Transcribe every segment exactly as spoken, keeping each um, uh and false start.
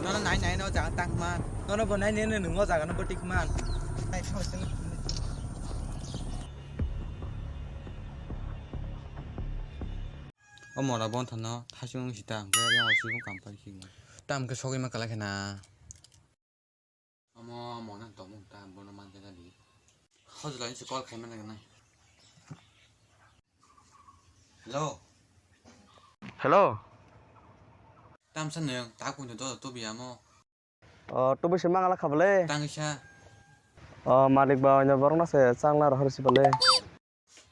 Nono nai nai no jaga tangma. Nono bo nai nai no nungo jaga no bwtwi khman. O mora bon thano thasung sita hwnkhe yang sibung kampar khigma. Tam khe sogwi ma kala khena. Omo mona tongmung ta bono man jaga di. Hojlai se call khaima nang nai. Hello. Hello. Tamsa nwng ta kunu do to biyamo. O, tubu se mangala khabale. Tangisa. O, malik ba oino borok na se changla rohor sibale.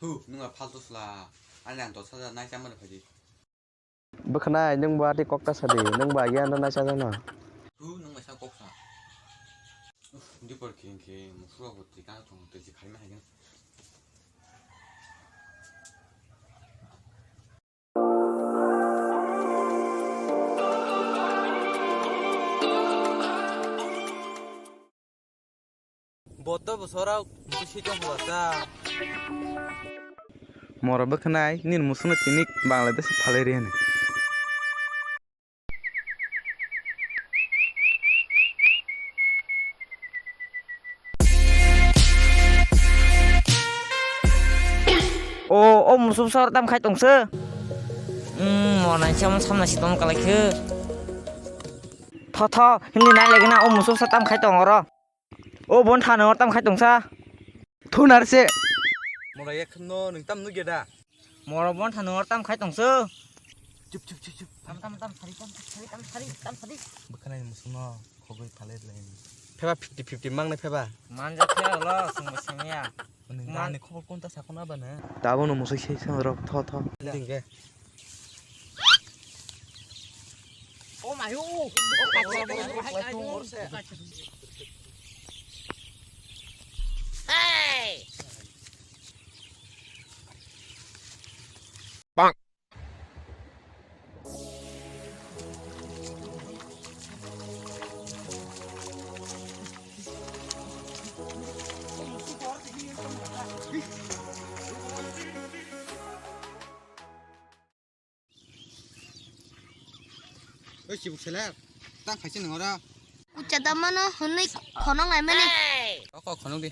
Hu, nwng a faltu sla. Ani ang dos hajar nai chamani phaidi. Bwkhanai, nwng bo ati kok ta sadi, nwng bo agi ano nai chajakno. Hu, nwng bai sa kok sa. Uf, dipor khing khing, musuk rok bo twi kang thung, twi si khaima hai khe. Boto bosora musi tong hwlasa. Mora bwkhanai nini musukno tini Bangladesh phalai rihani. O, o musuk sor tam khai tongse. Hmm, mona chama samna si tong kalai khe. Tho, tho, hindi nai lagi na, o musuk sa tam khai tong oro. O bon thano tam khai tongsa. Thunar se. Mora yak no nung tam nugya da. Mora bon thano tam khai tongsa. Chup, chup, chup, chup. Tam, tam, tam, sari, tam, sari, tam, sari, tam, sari. Bwkhanai musukno khogwi phalai lai. Pheba fifty fifty mangnai pheba. Manja pheba lo, sungbo sungya. Nung Man- dani khobor kunta sakuna bana. Tabano musuk se se rok tho, tho. Tingge. Oh my, oh, oh, oh, oh, oh, oh, oh. Hey! Oi, chibuk selek. Tang khaisi nang ora. Ucha da mano hwnwi khonok nai mani. Oko khonok di.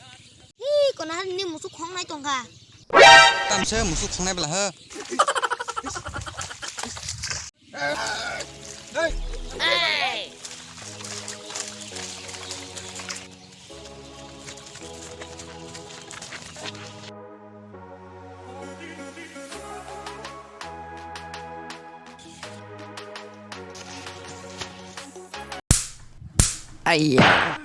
Hi, kono hari ni musuk khongnai tongkha. Tamse musuk khongnai bela ha. Hey! Aiya.